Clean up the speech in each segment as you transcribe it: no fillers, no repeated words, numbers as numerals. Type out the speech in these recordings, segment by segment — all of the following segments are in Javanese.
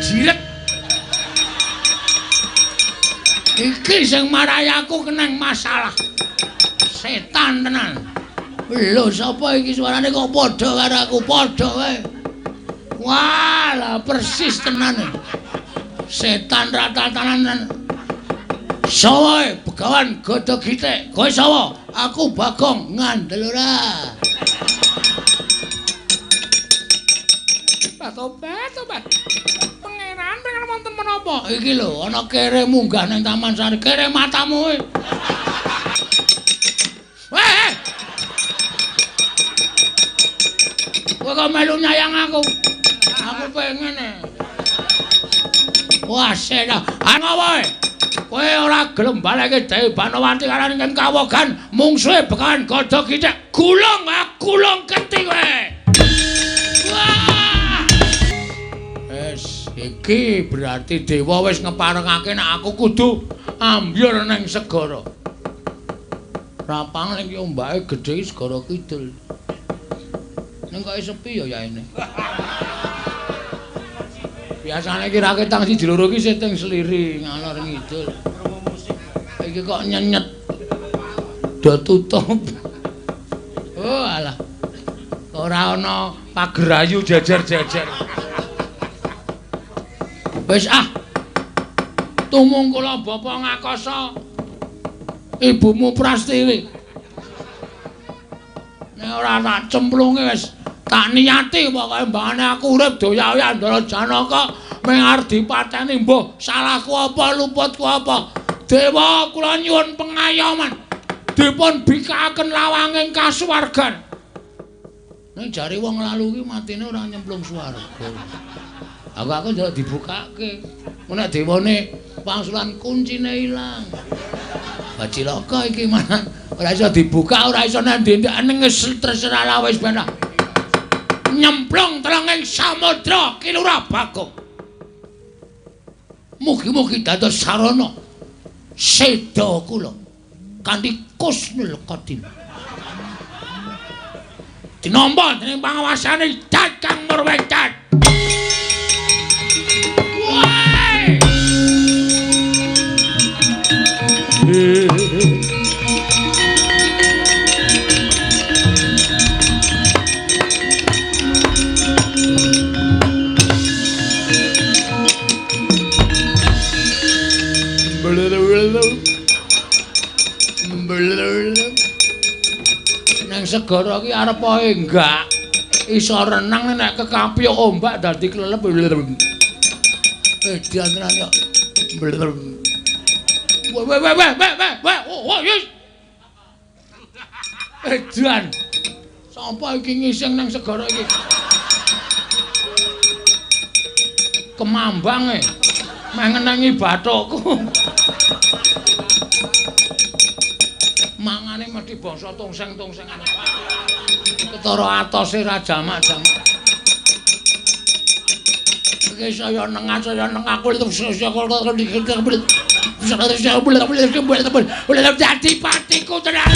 jiret. Iki sing marai aku keneng masalah. Setan tenan. Lho sapa iki suarane kok padha karo aku? Padha wae. Wah, lah persis tenan. Setan ratatanan. Sawa Begawan Gada Gitik. Kowe sapa? Aku Bagong. Ngandel ora? Tobat, tobat. Pangeran pengen wonten menapa? Iki lho, ana kere munggah ning Taman Sari. Kere matamu kowe. Weh! Kowe kok melu nyayang aku? Aku pengen e. Wah, sena. Ana wae. Kowe ora gelem baleke Dewi Banowati karo ing kawogan mungsuhe Begawan Gada Gitik. Gulung, gulung keti kowe. Wah! Wis, iki berarti dewa wis ngeparengake nek aku kudu ambyur ning segara. Rapang ning ombake gedhe segara kidul. Ning kok sepi ya yaene. Biasane iki raketang siji loro iki seting sliri ngalor ngidul. Iki kok nyenyet. Do tutup. Oh alah. Ora ana pagerayu jejer-jejer. Wis ah. Tumungkula bapa ngakasa ibumu Prastiwi. Nek ora tak cemplunge wis tak niati pokoke mbangane aku urip doya-oya Ndara Janaka mung arep dipateni mbuh salahku apa luputku apa. Dewa kula nyuwun pengayoman dipun bikakaken lawanging kasuwargan. Nek jare wong lalu ki matine ora nyemplung swarga. Aku njaluk dibukake. Nek dewane pangsulan kuncine ilang. Bacilaka iki manan ora iso dibuka, ora iso nang ndi-ndi ning terserah lah wis ben. Nyemplung telenging samudra Kilurah Bagong. Mugi-mugi dados sarana seda kula kanthi kusnul khotimah. Dinampa dening pangawasane Kakang Murwengkat. Nang segara iki arep ae enggak iso renang nek kekapyuk ombak dadi klelep. Edan tenan kok. Weh weh weh weh weh weh oh yes. Edan. Sapa iki ngising nang segara iki? Kemambang e. Meh ngenengi bathukku. Mangane mesti bangsa tongseng-tongsengan. Ketara atose ra jamak-jamak. Iki saya nengah aku dadi patiku tenan.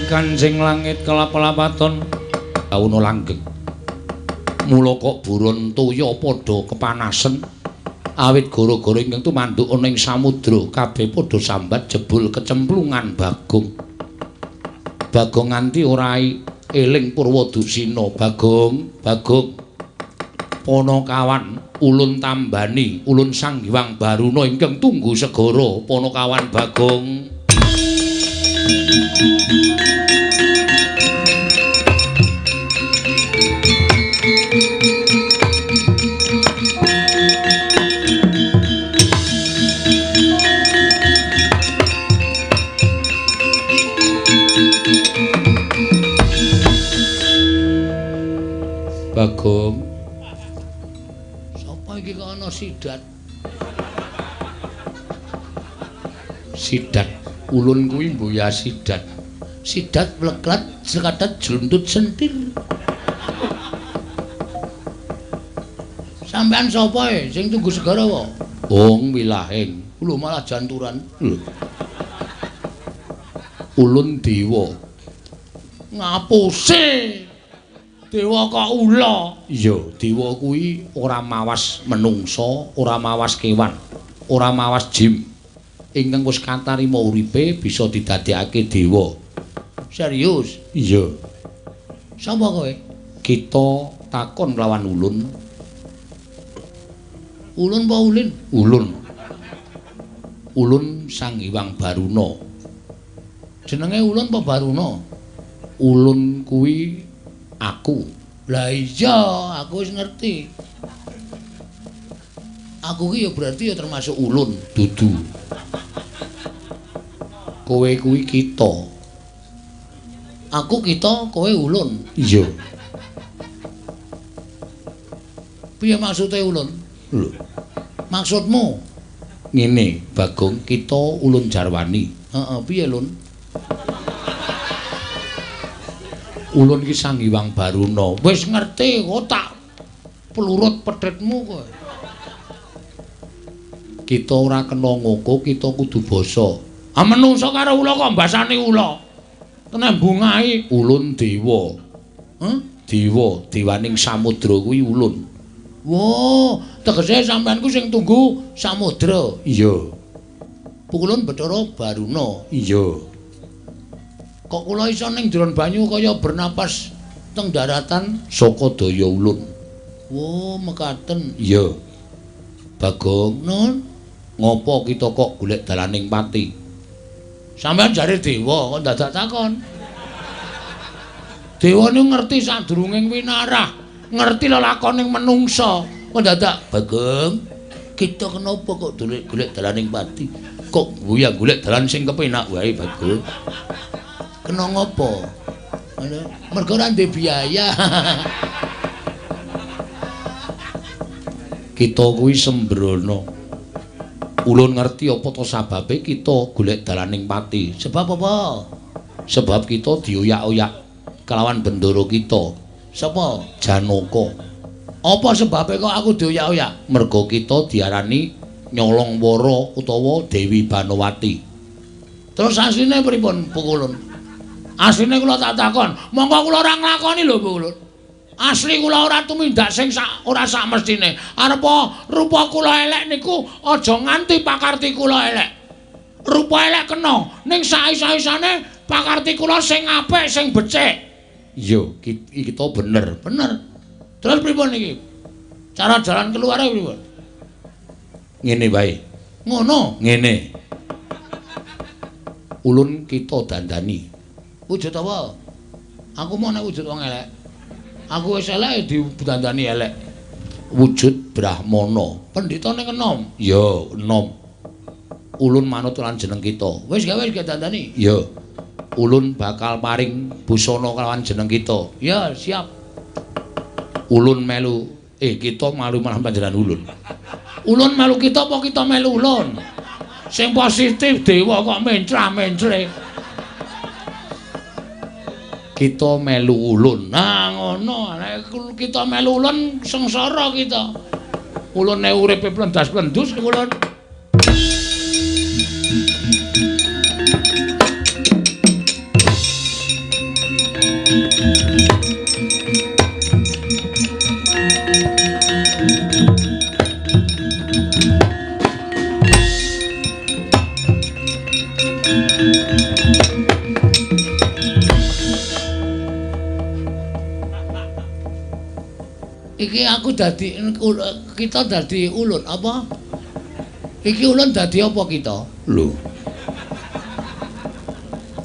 Kancing langit kelap-lapaton kauna langgeng. Mula kok buron toya padha kepanasen awit gara-gara ingkang tumanduk ana ing samudra kabeh padha sambat jebul kecemplungan Bagong. Bagong nganti ora eling Purwadusina. Bagong, Bagong. Panakawan ulun tambani, ulun Sang Hyang Baruna ingkang tunggu segara. Panakawan Bagong. Bagong. Sapa Apa iki kok ana sidat? Sidat ulun kuwi mboya sidat. Sidat pleklat sekadat jluntut sentir. Sampean sapa e sing tunggu segara apa? Wong wilahing. Lho malah janturan. Lho. Ulun dewa. Ngapuse. Dewa kok ula? Iya, dewa kuwi ora mawas menungsa, ora mawas kewan, ora mawas jim. Ingkang wis katarima uripe bisa didadekake dewa. Serius? Iya. Sapa kowe? Kita takon lawan ulun. Ulun apa ulin? Ulun. Ulun Sang Hyang Baruna. Jenenge Ulun apa Baruna? Ulun kuwi aku. Lah iya, aku wis ngerti. Aku ki ya berarti ya termasuk ulun, dudu. Kowe kuwi kita. Aku kita, kowe ulun. Iya. Piye maksude ulun? Lho. Maksudmu? Ngene, Bagong, kita ulun jarwani. Heeh, piye lun? Ulun ki Sang Hyang Baruna. Wis ngerti kok tak plurut pedhetmu kowe. Kita ora kena ngoko, kita kudu basa. Ah menungsa karo ula kok mbasani ula. Tenan bungahi ulun dewa. Heh? Dewa, dewaning samudra kuwi ulun. Wah, tegese sampean ku sing tunggu samudra. Iya. Ulun Bathara Baruna. Iya. Kok kula iso ning jero banyu kaya bernapas teng daratan saka daya ulun. Wah, mekaten. Iya. Bagong, nun, ngopo kita kok golek dalaning pati? Sampeyan jare dewa kok dadak takon. Dewa niku ngerti sadurunging winarah, ngerti lelakoning menungsa. Kok dadak, Bagong, kita kenapa kok golek dalaning pati? Kok goyang golek dalan sing kepenak wae, Bagong. Kena ngopo? Mergo ora ndek biaya. Kita kuwi sembrono. Ulun ngerti apa to sababe kita golek dalaning pati. Sebab apa? Sebab kita dioyak-oyak kelawan bendara kita. Sapa? Janaka. Apa sebabe kok aku dioyak-oyak? Mergo kita diarani nyolong wara utawa Dewi Banowati. Terus asline pripun, Pukulun? Asline kula tak takon, monggo kula ora nglakoni lho, Pukulun. Asli kula ora tumindak sing sak ora sak mestine. Arepa rupa kula elek niku aja nganti pakarti kula elek. Rupa elek kena, ning sak-isa-isane pakarti kula sing apik, sing becik. Iya, kita bener, bener. Terus pripun iki? Cara jalan keluare pripun? Ngene wae. Ngono, ngene. Ulun kita dandani. Wujud apa? Aku mau nek wujud wong elek. Aku wis elek didandani elek. Wujud Brahmana. Pendhitane enom. Ya, enom. Ulun manut lan jeneng kita. Wis gawe wis dandani. Ya. Ulun bakal paring busana kelawan jeneng kita. Ya, siap. Ulun melu kita malu malah panjenengan ulun. Ulun melu kita apa kita melu ulun? Sing positif dewa kok mencrah-mencre. Kita melu ulun. Nah ngono, nek kita melu ulun sengsara kita. Ulune uripe plendas-plendus ulun. Iki aku dadi kita dadi ulun apa? Iki ulun dadi apa kita? Lho.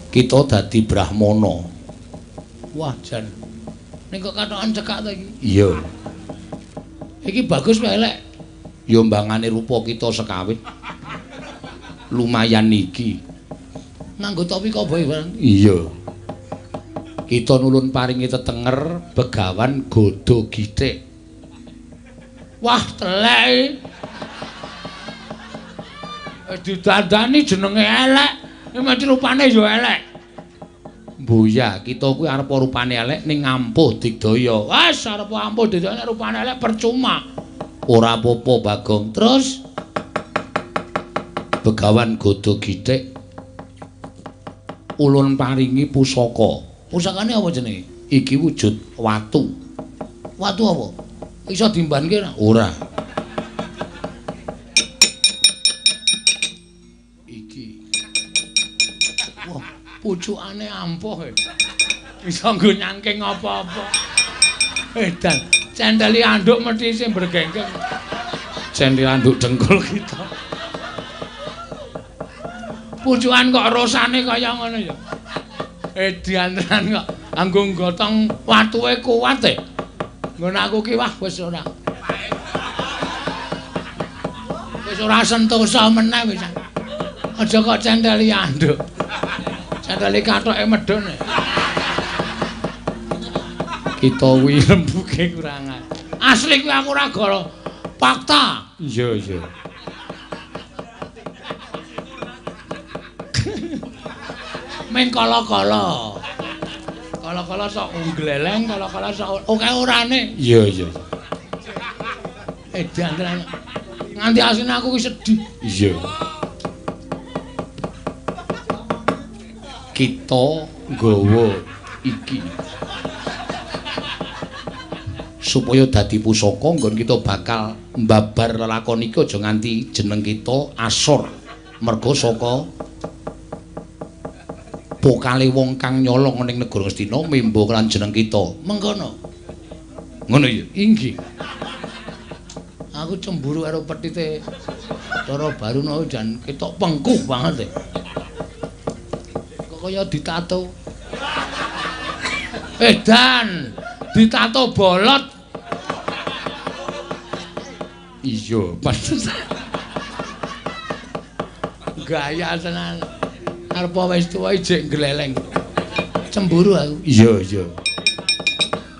Kita dadi Brahmana. Wah, jan. Ning kok kathokan cekak to iki? Iya. Iki bagus wae elek. Ya mbangane rupa kita sekawit. Lumayan iki. Nganggo topi koboi barang. Iya. Kita nulun paringi tetenger Begawan Godo Githik. Wah, telek. Didandani jenenge elek, mesti rupane ya elek. Mbuya, kita kuwi arep rupane elek ning ampuh digdaya. Wes arep ampuh digdaya nek rupane elek percuma. Ora apa-apa, Bagong. Terus Begawan Gada Githik ulun paringi pusaka. Pusakane apa jenenge? Iki wujud watu. Watu apa? Iso dimbanke ora? Ora. Iki. Wah, pucukane ampuh. Iso nggo nyangking apa-apa. Edan, cendeli anduk mesti isih bergenggeng. Cendeli anduk dengkul kita. Pucukan kok rosane kaya ngono ya. Edan tenan kok anggo gotong watuke kuat e. Nggon aku ki wah wis ora. Wis ora sentosa meneh wis. Aja kok centeli anduk. Centeli kathoke medhun. Kita kuwi rembuke kurangan. Asli kuwi aku ora goro. Fakta. Iya, iya. Meng kala-kala. Kala-kala sok nggleleng, kala-kala sok oke orane. Iya, iya. Edan tenan. Nganti asline aku ki sedih. Iya. Kita nggawa iki supaya dadi pusaka nggon kita bakal mbabar lelakon iki aja nganti jeneng kita asor merga saka pokale wong kang nyolong ning negara Ngastina membo lan jeneng kita. Mengkono. Ngono ya? Inggih. Aku cemburu karo petite Cara Baruna jan ketok pengkuh banget e. Kok kaya ditato. Edan, ditato bolot. Iya, pantes. Gaya tenan. Arep wis tuwa ijek gleleng. Cemburu aku. Iya, iya.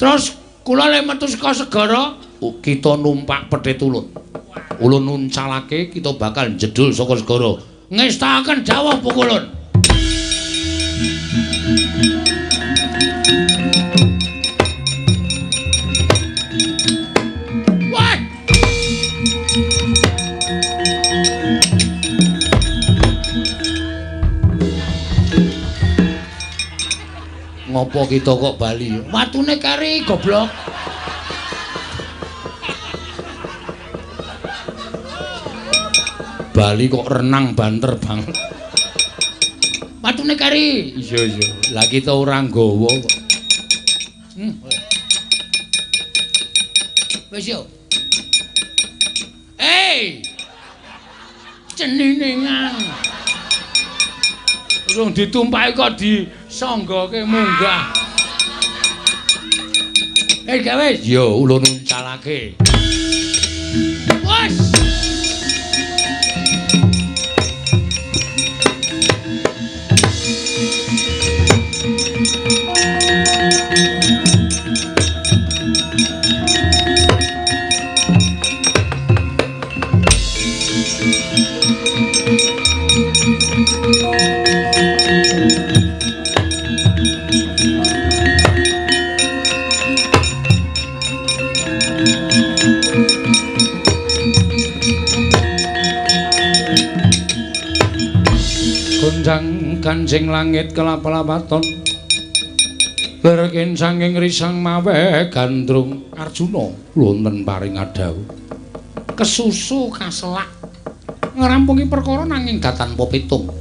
Terus kula le metu saka segara, kita numpak pethit ulun. Ulun nuncalake kita bakal jedul saka segara. Ngestakaken dawuh pukulun. Wah! Ngopo kita kok bali? Watune kari goblok. Bali kok renang banter banget. Watune kari. Iya iya. Lah kita ora nggawa kok. Wis yo. Hey! Cenine ngang. Urung ditumpaki kok disanggoke munggah. Eh gawe. Yo ulun uncalake. Wes. Gonjang ganjing langit kelap-lapaton lerkin sanging risang mawe gandrung. Arjuna wonten paring adhawuh kesusu kaselak ngrampungi perkara nanging datanpa pitung.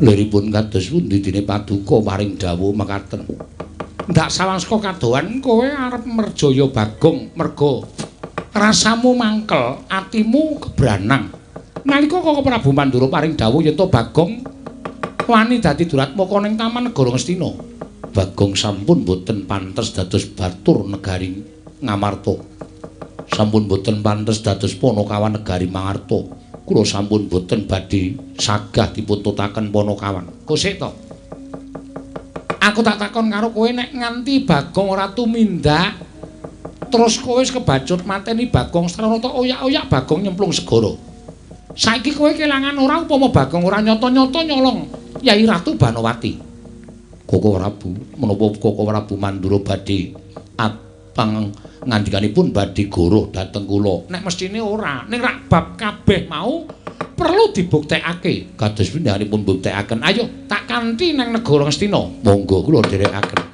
Liripun kados pundi dene paduka paring dawuh mekaten. Ndak sawaska kadohan kowe arep merjaya Bagong merga rasamu mangkel, atimu kebranang. Nalika Kaka Prabu Mandura paring dawuh yen to Bagong wani dadi duratmaka ning Taman Negara Ngastina. Bagong sampun boten pantes dados batur negari Ngamarta. Sampun boten pantes dados panakawan negari Mangarta. Kula sampun boten badhe sagah dipuntutaken panakawan. Kosek to. Aku tak takon karo kowe nek nganti Bagong ora tumindak Terus kowe wis kebacut mateni Bagong Sranata oyak-oyak Bagong nyemplung segara. Saiki kowe kelangan ora upama Bagong ora nyata-nyata nyolong Yai Ratu Banowati. Koko Prabu, menapa Koko Prabu Mandura badhe apang ngandikanipun badhe goroh dhateng kula? Nek mesthine ora, ning rak bab kabeh mau perlu dibuktekake. Kados pindhahanipun buktekaken. Ayo tak kanthi nang negara Ngastina. Monggo kula dherekaken.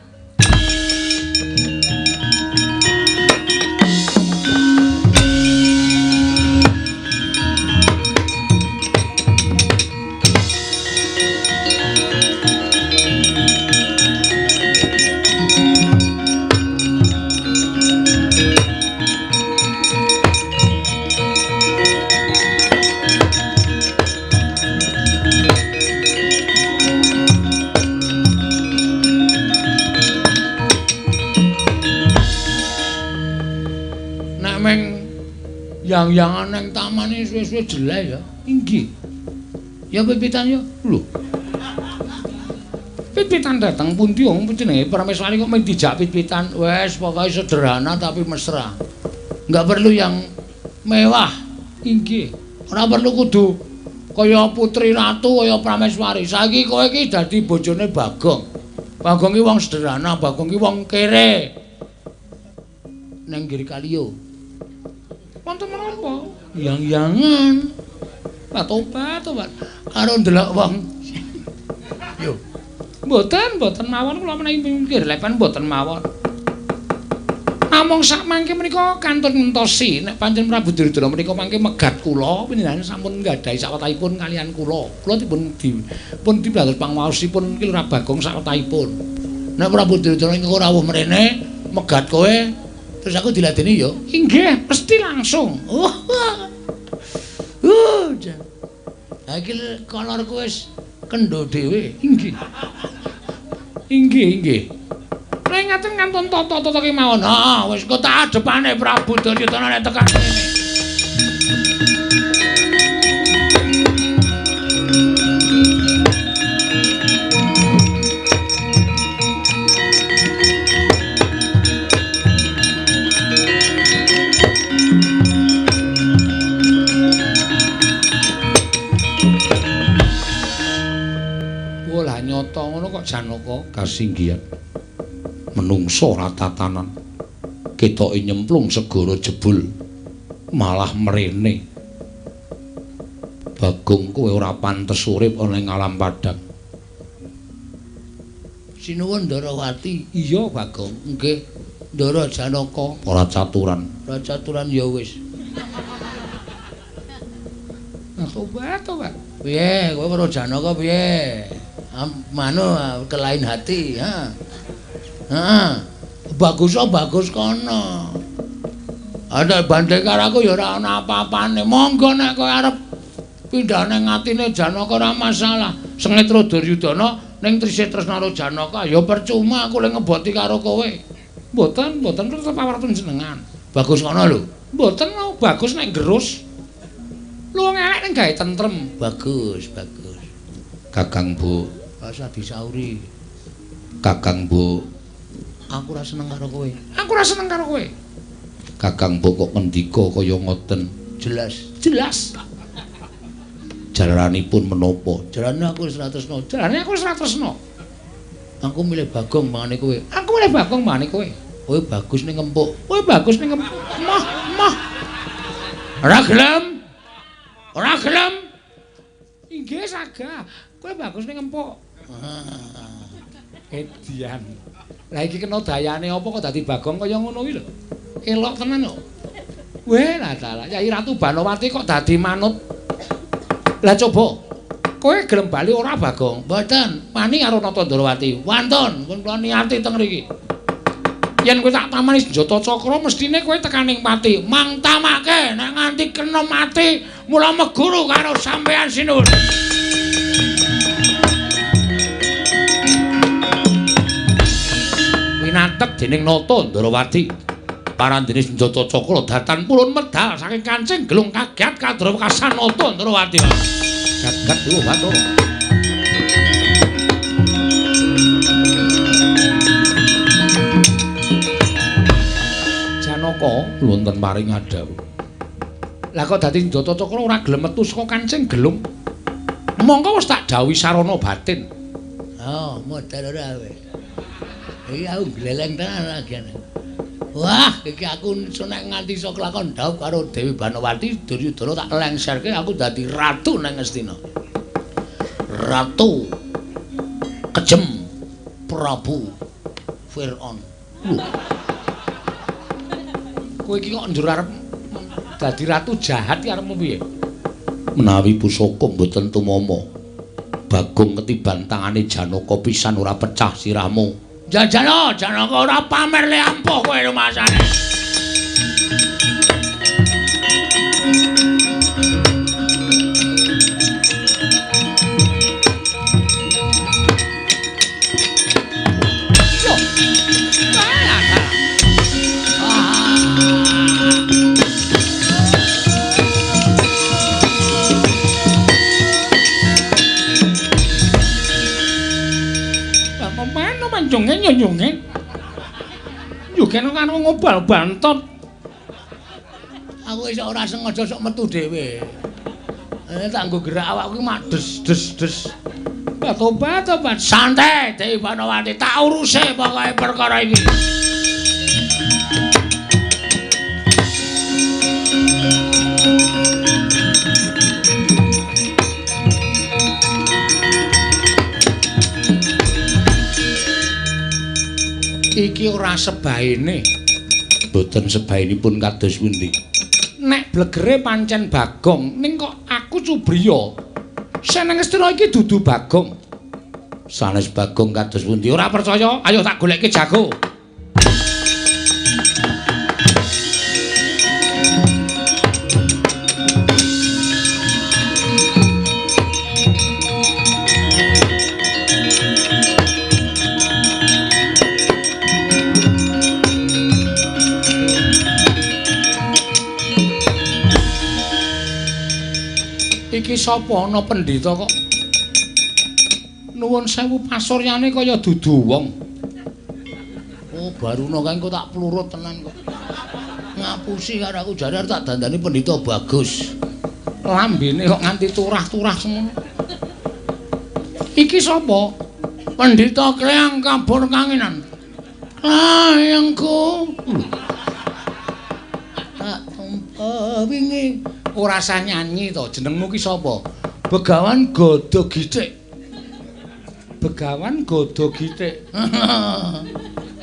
Yang-yangan nang taman iki suwe-suwe jelek ya. Inggih. Ya pipitan ya. Lho. Pit-pitan dateng pundi wong jenenge Prameswari kok mung dijak pit-pitan. Wes pokoke sederhana tapi mesra. Enggak perlu yang mewah. Inggih. Ora perlu kudu kaya putri ratu kaya Prameswari. Saiki kowe iki dadi bojone Bagong. Bagong ki wong sederhana, Bagong ki wong kere. Nang Giri Kaliyo. Wonten menapa? Yang-yangan. Lah tobat, tobat. Karo ndelok wong. Yo. Mboten, mboten mawon kula menawi mikir lepan mboten mawon. Namung sak mangke menika kantun ngentosi nek pancen Prabu Duryudana menika mangke megat kula panjenengan sampun nggadahi sawetahipun kalian kula. Kula dipun dipun dibalos pangwaosipun Ki Lurah Bagong sawetahipun. Nek Prabu Duryudana engko rawuh mrene megat kowe terus aku diladeni ya? Inggih, pasti langsung. Oh. Ha iki kolorku wis kendho dhewe. Inggih. Inggih, inggih. Nek ngaten kantun tata-tata kemawon. Heeh, wis kok tak adepane Prabu Duryudana nek tekan kene. Nyata ngono kok Janaka kasinggihan. Menungso ora tatanan. Ketoke nyemplung segara jebul malah mrene. Bagong kowe ora pantes urip ana ing alam padang. Sinuwun Ndarawati. Iya Bagong, nggih. Ndara Janaka. Ora caturan. Ora caturan ya wis. Nah, tobat, tobat. Piye kowe karo Janaka piye? Manu ke lain hati, ha. Ha. Bagus bagus kono. Ada bandhe karo aku ya ora ana apa-apane. Monggo nek kowe arep pindah ning atine Janaka ora masalah. Sengetra Duryudana ning trisih tresna karo Janaka ya percuma aku le ngeboti karo kowe. Mboten, mboten tetep awar jenengan. Bagus kono lho. Mboten bagus nek gerus. Lu wong elek ning gawe tentrem. Bagus, bagus. Kakang Bu. Rasa disauri. Kakang Bu, aku ora seneng karo kowe. Aku ora seneng karo kowe. Kakang Bu kok ngendika kaya ngoten? Jelas. Jelas. Jalaranipun menapa? Jarane aku wis ora tresna. Jarane aku wis ora tresna. Aku milih Bagong mangane kowe. Aku milih Bagong mangane kowe. Kowe bagus ning ngempuk. Kowe bagus ning ngempuk. Mah, mah. Ora gelem. Ora gelem. Inggih sagah. Kowe bagus ning ngempuk. Edian. Lah iki kena dayane apa kok dadi Bagong kaya ngono iki lho. Elok tenan kok. Weh lah dalah, Yai Ratu Banowati kok dadi manut. Lah coba kowe gelem bali ora Bagong? Mboten. Wani karo Nata Ndarawati. Wantun, pun kula niati teng mriki. Yen kowe tak tamani senjata cakra mestine kowe tekaning pati. Mang tamake nek nganti kena mati mula meguru karo sampean sinuwun. Winatek dening Nata Ndarawati. Parandene senjata cakra datan purun medal saking kancing gelung kaget kadra wekasan Nata Ndarawati. Gagat dewa Bathara. Janaka wonten paring dhawuh. Lah kok dadi senjata cakra ora gelem metu saka kancing gelung. Mongko wis tak dawuhi sarana batin. Oh, modal ora kowe. Iki aku gleleng tenan lagi. Wah, iki aku nek nganti iso kelakon dhaup karo Dewi Banowati, Duryudana tak lengserke aku dadi ratu nang Ngastina. Ratu Kejem Prabu Fir'aun. Lho. Kowe iki kok njur arep dadi ratu jahat iki arep piye? Menawi pusaka mboten tumama, Bagong ketiban tangane Janaka pisan ora pecah sirahmu. Jajalo, Janaka ora pamer le ampuh kowe rumasane. Yo. Nyongen nyongen kan ngobal bantot. Aku iso ora sengaja sok metu dhewe. Tak nggo gerak awakku mak des des des. Tobat tobat santai Dewi Banowati tak uruse pokoke perkara iki. Iki ora sebaene. Mboten sebaenipun kados pundi? Nek blegere pancen Bagong, ning kok aku cubriya. Seneng Ngastina iki dudu Bagong. Sanes Bagong kados pundi? Ora percaya? Ayo tak goleke jago. Iki sapa ana pendhita kok nuwun sewu pasuryane kaya dudu wong. Oh, Baruna kae engko tak plurut tenan kok. Ngapusi karo aku jare tak dandani pendhita bagus. Lambene kok nganti turah-turah semono. Iki sapa? Pendhita Kleang Kabur Kanginan. Layangku. Tak tumpa wingi. Ora usah nyanyi to, jenengmu ki sapa? Begawan Gada Githik. Begawan Gada Githik.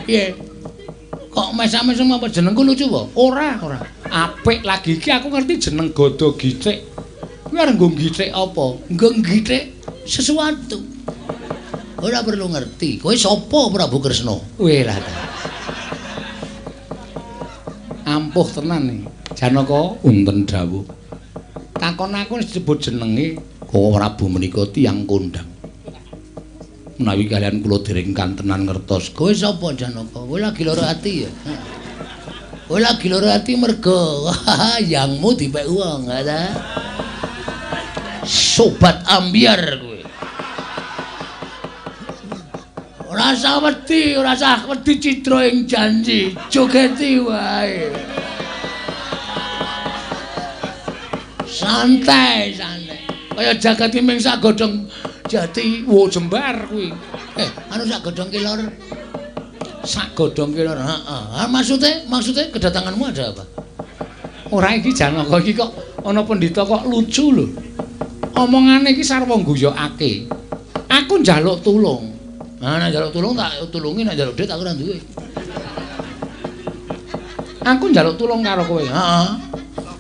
Piye? Kok mesam-mesem apa jenengku lucu apa? Ora, ora. Apik lagi iki aku ngerti jeneng Gada Githik. Kuwi arep nggo githik apa? Nggo githik sesuatu. Ora perlu ngerti. Kowe sapa Prabu Kresna? Weh lah. Ampuh tenan iki. Janaka wonten dawuh. Takon aku wis disebut jenenge Bawa Prabu menika tiyang kondang. Menawi kalian kula dereng kantenan ngertos. Kowe sapa Janaka? Kowe lagi lara ati ya? Kowe lagi lara ati mergo yangmu dipek wong, ta? Sobat ambyar kowe. Ora usah wedi, ora usah wedi cidra ing janji, jogeti wae. Santai, santai. Kaya jagat ming sak godhong jati, wo jembar kuwi. Anu sak godhong kelor. Sak godhong kelor. Heeh. Ah, maksudnya kedatanganmu ada apa? Ora iki Janaka iki kok ana pendhita kok lucu lho. Omongane iki sarwa ngguyokake. Aku njaluk tulung. Nah, nek njaluk tulung tak tulungi, nek njaluk dhuwit aku ora duwe. Aku njaluk tulung karo kowe. Heeh.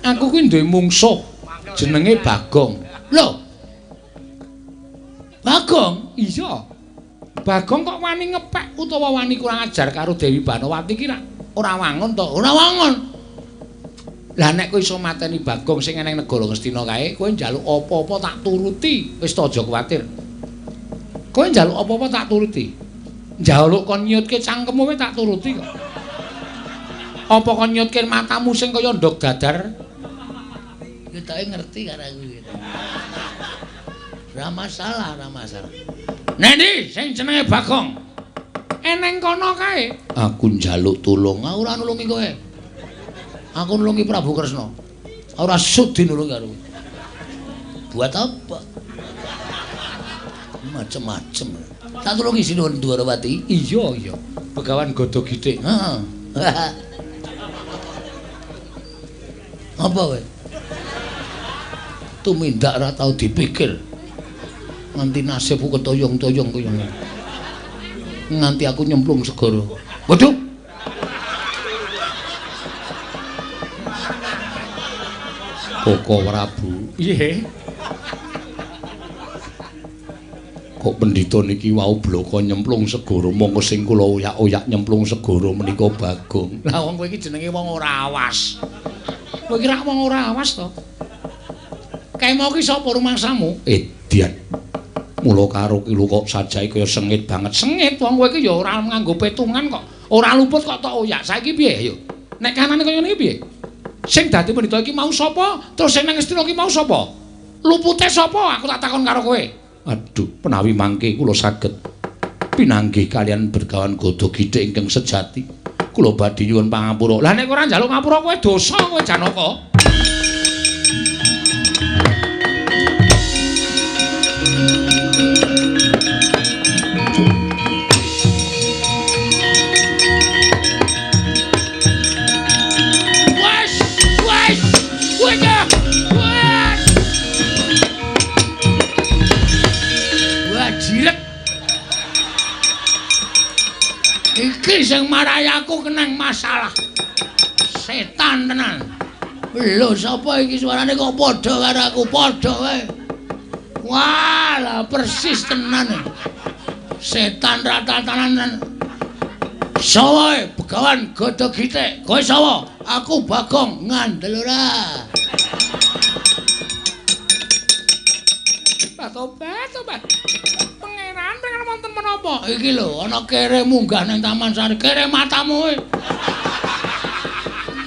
Aku kuwi duwe mungsuh jenenge Bagong. Lho. Bagong? Iya. Bagong kok wani ngepek utawa wani kurang ajar karo Dewi Banowati ki ora wangun to? Ora wangun. Lah nek kowe iso mateni Bagong sing eneng negara Ngastina kae, kowe njaluk apa-apa tak turuti. Wis to aja kuwatir. Kowe njaluk apa-apa tak turuti. Njaluk kon nyutke cangkemmu wae tak turuti kok. Apa kon nyutke matamu sing kaya ndog dadar? Ketoke ngerti karo aku iki. Ora masalah, ora masalah. Nendi sing jenenge Bagong? Eneng kono kae. Aku njaluk tulung, aku ora nulungi kowe. Aku nulungi Prabu Kresna. Ora sudi nulungi karo kowe. Buat apa? Macem-macem. Tak tulungi Sinuwun Dwarawati. Iya, iya. Begawan Gada Githik. Heeh. Apa kowe? Tumindak ora tau dipikir. Nganti nasibku ketoyong-toyong kaya ngene. Nganti aku nyemplung segara. Waduh. Koko Prabu. Piye? Kok pendhita niki wau bloko nyemplung segara, monggo sing kula oyak-oyak nyemplung segara menika Bagong. Lah wong kowe iki jenenge wong ora awas. Kowe iki rak wong ora awas to. Kae mau ki sapa rumangsamu? Edian. Mula karo ki lho kok sajake kaya sengit banget. Sengit wong kowe iki ya ora nganggo petungan kok. Ora luput kok tok oyak. Saiki piye ayo? Nek kanane kaya ngene iki piye? Sing dadi pendhita iki mau sapa? Terus sing nang Ngastina ki mau sapa? Lupute sapa? Aku tak takon karo kowe. Aduh, menawi mangke kula saged pinanggih kalian Begawan Gada Githik ingkang sejati. Kula badhe nyuwun pangapura. Lah nek ora njaluk ngapura kowe dosa kowe Janaka. Iki sing marai aku kenang masalah. Setan tenan. Lho sapa iki suarane kok padha karo aku? Padha wae. Wah, lah persis tenan. Setan ratatanan. Sawa Begawan Gada Githik. Kowe sapa? Aku Bagong. Ngandel ora? Tobat, tobat. Pangeran pengen wonten menapa? Iki lho, ana kere munggah ning Taman Sari. Kere matamu kowe.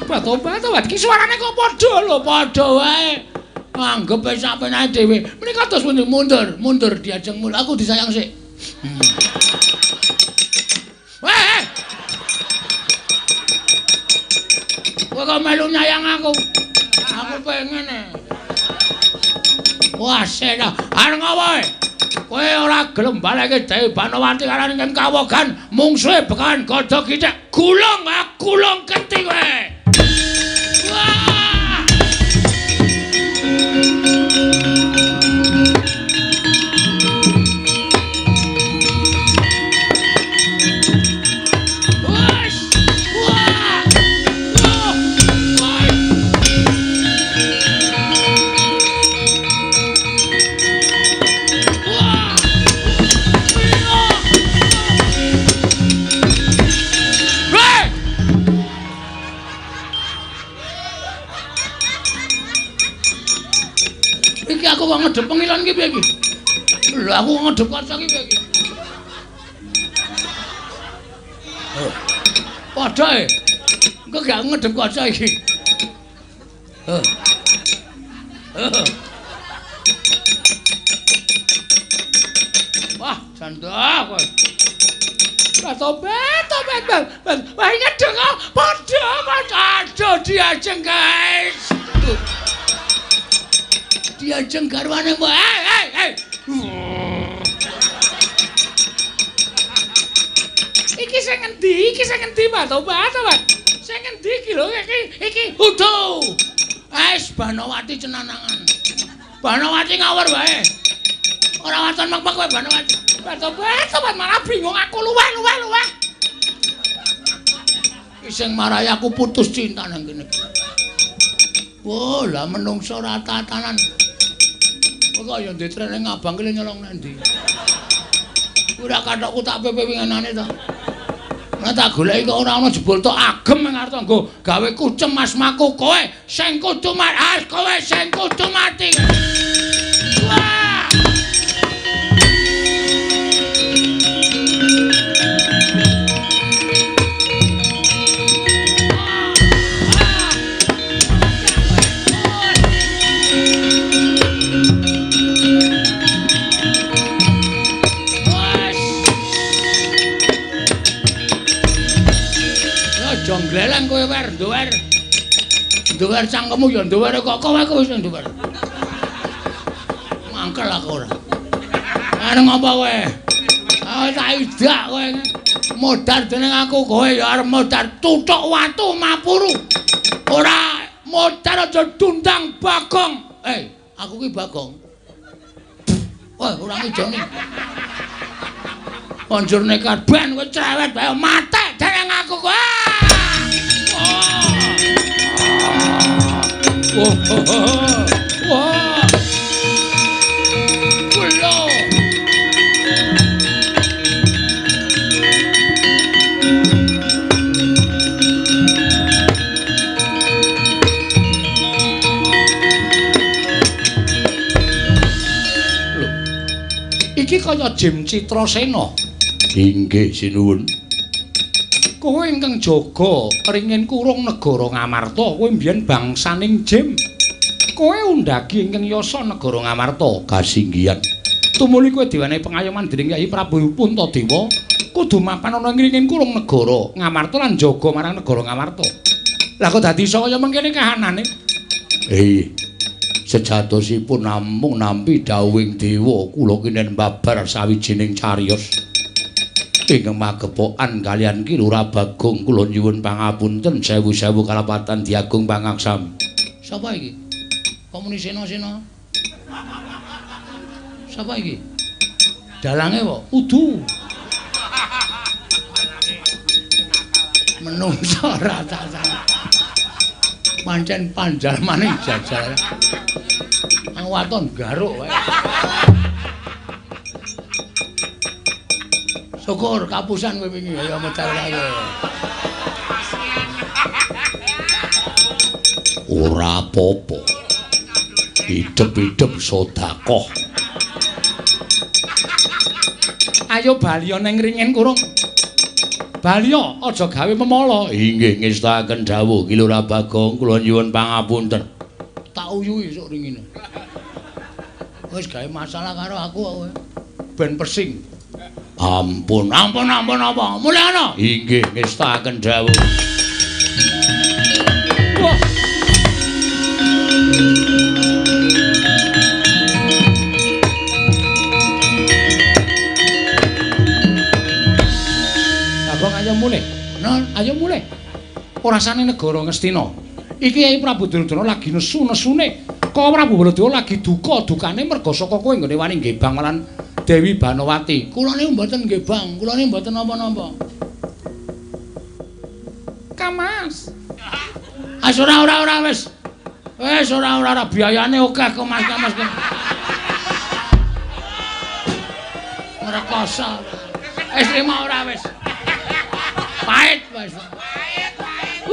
Tobat, tobat. Iki suarane kok padha lho, padha wae. Anggep wis sampeyan dhewe. Menika terus pundi mundur, mundur diajeng mul. Aku disayang sik. Weh. Kowe kok melu nyayang aku? Aku pengen e. Wah, sena. Arep ngopo? Kowe ora gelem baleke Dewi Banowati karo ing kawogan mungsuhe Begawan Gada Githik. Gulung, gulung keti kowe. Wah! Wes! Wah! Wah! Iki aku kok ngedep pengilon iki piye iki? Lho aku kok ngedep kaca iki piye iki? Padha e. Engko gak ngedep kaca iki. Wah, janda kowe. Tobat, tobat, tobat. Wah, ngedeng kok padha, padha. Aduh diajeng, guys. Diajeng garwane mbok. Hei, hei, hei. Iki sing ngendi? Iki sing ngendi, Pak? Tobat, tobat. Sing ngendi iki lho? Iki iki udu. Wis Banowati cenanangan. Banowati ngawur wae. Ora waton mek-mek kowe Banowati. Tobat, tobat malah bingung aku luweh, luweh, luweh. Iki sing marai aku putus cinta nang kene. Wah, lah menungso rata-tatanan. Kok ya ndek trene ngabang ki nyolong nang ndi? Ora kathokku tak pepe winginane to. Ora tak goleki kok ora ana jebul tok agem ing arep nggo gawe kucem asmaku kowe sing kudu mati, kowe sing kudu mati. Wah! Gleleng kowe wer nduwer. Nduwer cangkemmu ya nduwer kok kowe wis nduwer. Mangkel aku ora. Arep ngopo kowe? Ah tak idak kowe. Modar dening aku kowe ya arep modar tuthuk watu mapuru. Ora modar aja dundang Bagong. Aku ki Bagong. Wah, ora ngijoni. Banjur nekat ben kowe cerewet bae mate dening aku kowe. Oh. Wah. Kulo. Lho. Iki kaya Jim Citrasena. Inggih sinuwun. Kowe ingkang jaga ringin kurung negara Ngamarta, kowe mbiyen bangsaning Jim. Kowe undhagi ingkang yasa negara Ngamarta kasinggihan. Tumuli kowe diwenehi pengayoman dening Kyai Prabu Puntadewa, kudu mapan ana ing ringin kurung negara Ngamarta lan jaga marang negara Ngamarta. Lah kok dadi iso kaya mengkene kahanane? Sejatosipun namung nampi dawuhing dewa kula kinen babar sawijining cariyos. Ingkang magepokan kaliyan Ki Lurah Bagong kula nyuwun pangapunten sewu-sewu kalapatan diagung pangaksam. Sapa iki? Kok muni sena-sena? Sapa iki? Dalange apa? Udu. Menungso ora tata. Pancen panjalmane jajal. Ang waton garuk wae. Syukur kapusan kowe wingi ayo medal kae. Ora apa-apa. Idep-idep sedekah. Ayo baliya ning ringin kurung. Baliya aja gawe memala. Inggih ngestakaken dawuh Ki Lurah Bagong kula nyuwun pangapunten. Tak uyuhi esuk ringine. Wis gawe masalah karo aku kowe. Ben pesing. Ampun, ampun, ampun apa? Mulih ana. Inggih ngestakaken dawuh. Wah. Bagong ayo mulih. Non, ayo mulih. Ora sane negara Ngastina. Iki Kyai Prabu Duryudana lagi nesu-nesune. Kok Prabu Baladewa lagi duka-dukane merga saka kowe nggone wani ngebang lan Dewi Banowati. Kula niku mboten ngebang, kula niku mboten napa-napa. Kamas. As ora ora ora wis. Wis ora ora ora biayane akeh kok Mas Kamas. Ngrekoso. Wis trimo ora wis. Pahit wis. Pahit, pahit.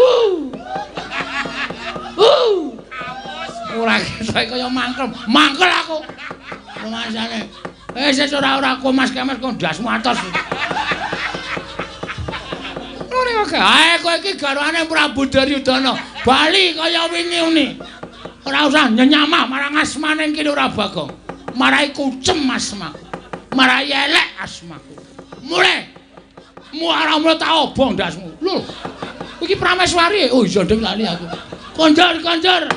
Ora ketok kaya mangkel. Mangkel aku. Rumasane. Wis ora ora aku Mas Kemes kok ndasmu atos. Ngene kok. Ae kowe iki garwane Prabu Duryudana. Bali kaya wingi uni. Ora usah nyenyamah marang asmane Ki Lurah Bagong. Marai kucem asmaku. Marai elek asmaku. Mulih. Muara mulih tak obong ndasmu. Lho. Iki Prameswari. Oh iya ndek lali aku. Konjor konjor.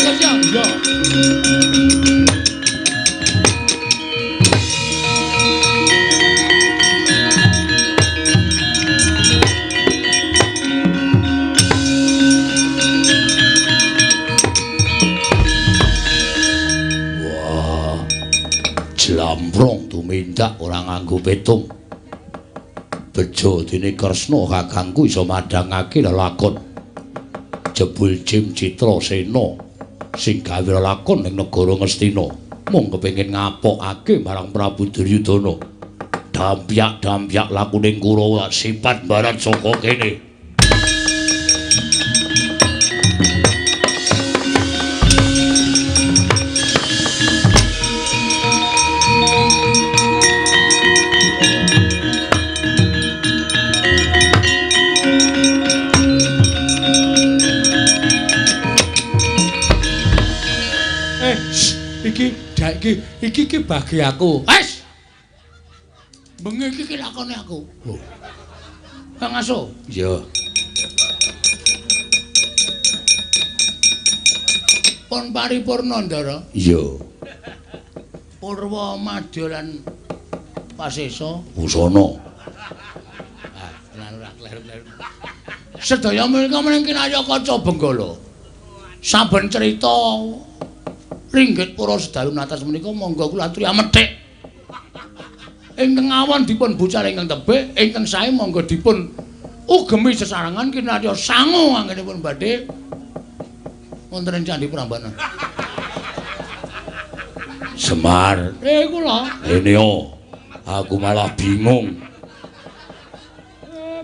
Iya. Wah, jlamprong tumindak ora nganggo petung. Bejo dene Kresna kakangku iso madhangake lelakon. Jebul Jim Citrasena sing gawe lelakon ning negara Ngastina mung kepengin ngapokake marang Prabu Duryudana. Dampyak-dampyak lakuning Kurawa sipat barat saka kene. Iki iki bagi aku. Wes. Bengi iki lakone aku. Oh. Kang Aso. Iya. Pun paripurna, Ndara. Iya. Purwa Madya lan Pasesa Busana. Ah, tenan ora kleru-kleru. Sedaya menika mening kinarya kaca Benggala. Saben cerita ringgit para sedalu natas menika monggo kula aturi amethik. Ingkang awon dipun bucal ingkang tebih, ingkang sae monggo dipun ugemi sesarengan kinarya sangu anggenipun badhe wonten ing Candhi Prambanan. Semar. Kula. Eneo. Aku malah bingung.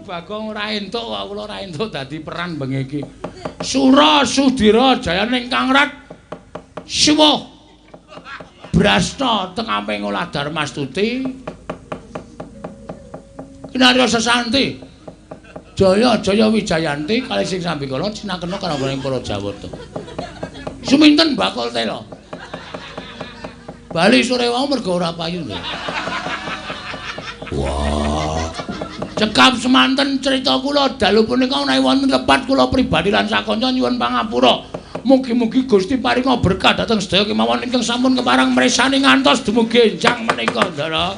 Bagong ora entuk kok, kula ora entuk dadi peran bengi iki. Sura Sudira jayaning Kang Rat Siwa Brasta tengah ngolah Darmastuti kinarya sesanti Jaya Jaya Wijayanti kalih sing sambikala cinakena karangganing para Jawata. Suminten bakul tela. Bali sore wau mergo ora payu lho. Wah. Cekap semanten cerita kula dalu punika menawi wonten lepat kula pribadi lan sakanca nyuwun pangapura. Mugi-mugi Gusti paringa berkah dhateng sedaya kemawon ingkang sampun kepareng mresani ngantos dumugi enjang menika, Ndara.